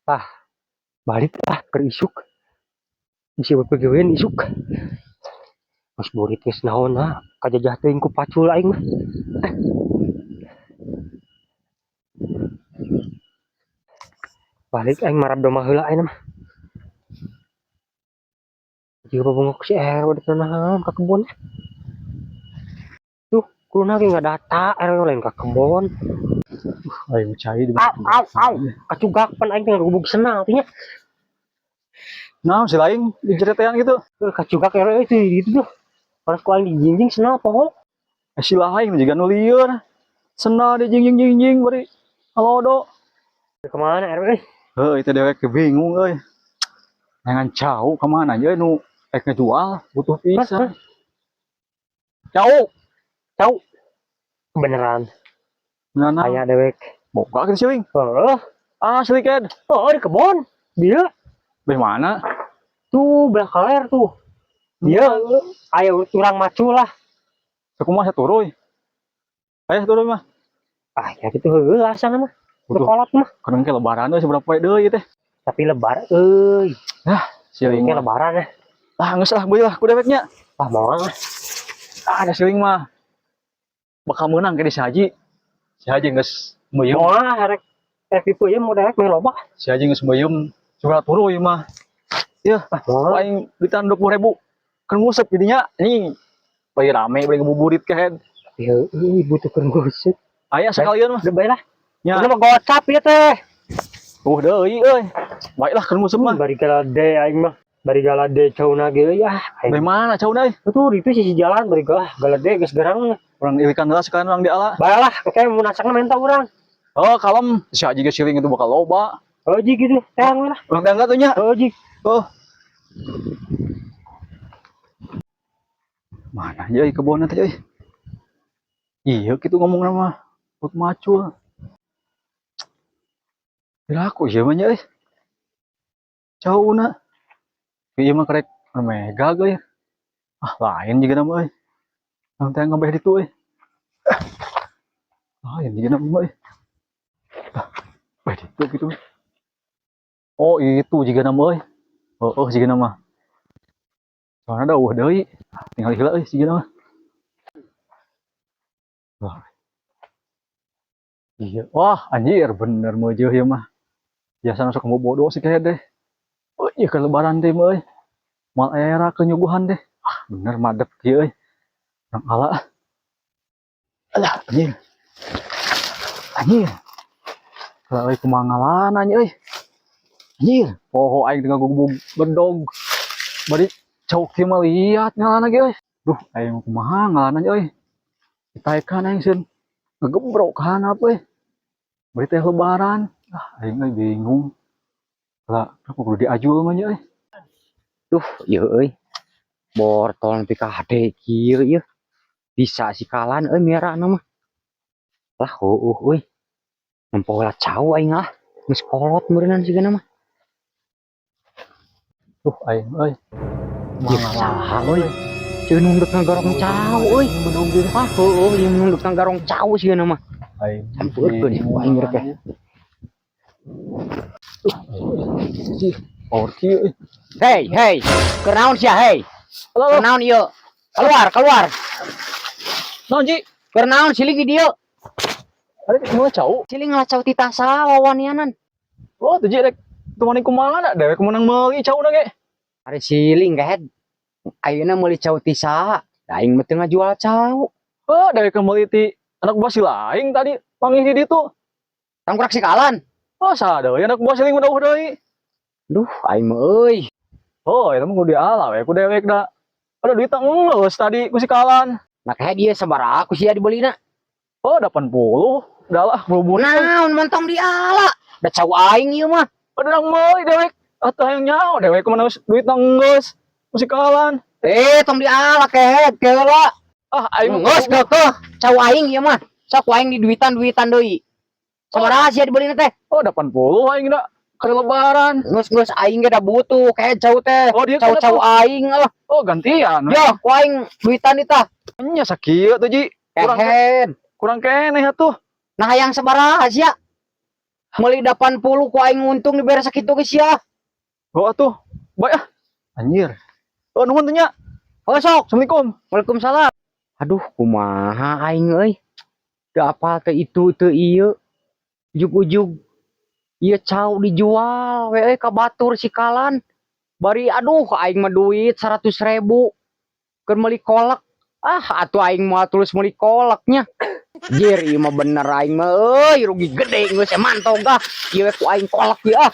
Ah, balik ah ke isuk. Bisi bepegewean isuk. Geus burit geus naon ah, kajajah teuing ku pacul aing mah. Eh. Balik aing marab domba heula aing mah. Jiga babongok si RW dek naon ka kebon. Tuh, kuduna ge ngadata RW lain ka kebon. Aing cai di Au, au, au. Kacugak pan aing teh ngagubug senang artinya. Nah, si lain diceretean gitu. Eh, kacugak RW itu gitu tuh. Harus ku aing dijingjing senang poho. Eh, si lain juga nu lieur. Sena di jing jing jing jing bari halodo. Kemana RW? Heuh, itu dewek bingung euy. Jangan cau kemana aja nu rek ngejual butuh pisan. Cau. Cau. Beneran. Nah, Aya dewek. Boga ke siling. Heeh. Ah, asli ked. Oh, di kebon. Dia Beh mana? Tuh belah kaler tuh. Dia aya urang macul lah. Sakumaha saturuy. Aya saturuy mah. Ah, ya gitu heueuh asana mah. Butuh. Kolot mah. Kadang ke lebaran euy seberapa poe deui teh. Tapi lebar euy. Siling Kayak mah. Lebaran ya. Ah, geus lah beulah ku deweknya. Ah, mau ah. Ah, ada siling mah. Bakal menang ke di si Haji. Si Haji geus meuyeum. Mau ah rek rek tipu ya mau dewek meh loba. Si Haji geus meuyeum surat turu ieu mah. Yeuh, Ah, mau. Aing duitan 20.000. Kan ngusep jadinya anjing. Bari rame bari ngebuburit kehed. Tapi heueuh butuh keur nguseup. Aya sekalian mah. Udah bae lah. Nya. Udah mah gocap ya teh. Tuh deui euy. Baiklah keur nguseup mah. Bari galade aing mah. Bari galade cauna ge euy ah. Aing. Bari mana cauna euy? Tuh itu sisi jalan bari ah galade geus gerang. Urang ilikan heula sekalian urang diala. Bae lah, kayak mun nasakna menta urang. Oh, kalem. Si Haji geus siling itu bakal loba. Oh, ji gitu. Teang we lah. Urang tangga tuh nya. Oh, ji. Oh. Mana ya kebunna teh euy? Iya gitu ngomong nama buat macul. Kira aku ieu mah nya euy. Cauna. Ieu mah karek mega euy. Ah, lain juga nama euy. Urang teh ngabeh ditu euy. Lain juga nama euy. Ah, beh ditu gitu. Oh, itu juga nama euy. Oh, oh juga nama. Soalnya ada eueuh deui. Tinggal heula euy siga mah. Wah. Iya, wah anjir bener meujeun ieu mah. Biasa masuk kamu bodoh sih kayak deh. Oh iya ke lebaran teh mah euy. Moal era ke nyuguhan deh. Ah bener madep kieu euy. Urang ala. Alah anjir. Anjir. Kalau euy kumaha ngalana nya euy. Anjir, poho aing tengah gugubug bedog. Bari cau kieu mah liat ngalana ge euy. Duh, aing kumaha ngalana nya euy. Ditaekan aing sieun ngegebrok ka handap euy. Bari teh lebaran. Ah, aing euy bingung. Lah, aku kudu diajul mah nya euy. Duh, ieu euy. Bortol nepi ka hade kieu ieu. Bisa sikalan euy miarana mah. Lah heueuh euy. Nempo heula cau aing ah. Geus kolot meureunnan sigana mah. Duh, aing euy. Ieu saha euy? Ceun nunduk ngagarong cau euy. Ah heueuh ieu nunduk ngagarong cau sigana mah. Aing Sampeurkeun ieu ku aing rek teh. Ih, power kieu euy. Hei, hei. Keur naon sia, hei? Halo, Keur naon ieu? Keluar, keluar. Naon, Ji? Keur naon siling di dieu? Ada kumaha cau? Siling ngalacau ti tasa wawanianan. Oh, tuh Ji rek tumani kumaha dewek menang meuli cauna ge. Ari siling kehed. Ayeuna meuli cau ti saha? Da aing mah teu ngajual cau. Oh, dewek meuli ti anak buah si laing tadi panggih di ditu. Tangkurak sikalan. Oh, saha deui anak buah siling udah deui. Duh, aing mah euy. Oh, itu mah kudu diala we ku dewek da. Ada duit geus tadi ku sikalan. Nah kehed ieu sabaraha ku sia dibelina? Oh, 80. Udah lah, buru-buru. Naon montong diala? Da cau aing ieu mah. Ada nang meuli dewek. Atuh hayang nyaho dewek kumaha duit geus ku sikalan. Eh, tong diala kehed keula. Ah, aing Geus keukeuh, cau aing ieu mah. Sok ku aing di duitan-duitan deui. Sabaraha sia dibelina teh? Oh, 80 aing da. Keur lebaran. Geus geus aing ge da butuh kehed cau teh. Oh, dia Cau-cau aing lah. Oh, gantian. Yo, ku aing duitan itah. Nya sakieu tuh, Ji. Kurang Kehed. kurang keneh atuh. Nah, hayang sabaraha sia? Meuli 80 ku aing untung dibere sakitu geus ya. Oh atuh. Bae ah. Anjir. Oh, nuhun teh nya. Oh sok. Assalamualaikum. Waalaikumsalam. Aduh, kumaha aing euy. Teu apal teu itu teu ieu. Ujug-ujug ieu cau dijual we euy ka batur sikalan. Bari aduh, aing mah duit 100.000 keur meuli kolak. Ah, atuh aing mah tulus meuli kolaknya. Jir, ieu mah bener aing mah euy, rugi gede geus mantog ah. Ieu we ku aing kolak ieu ah.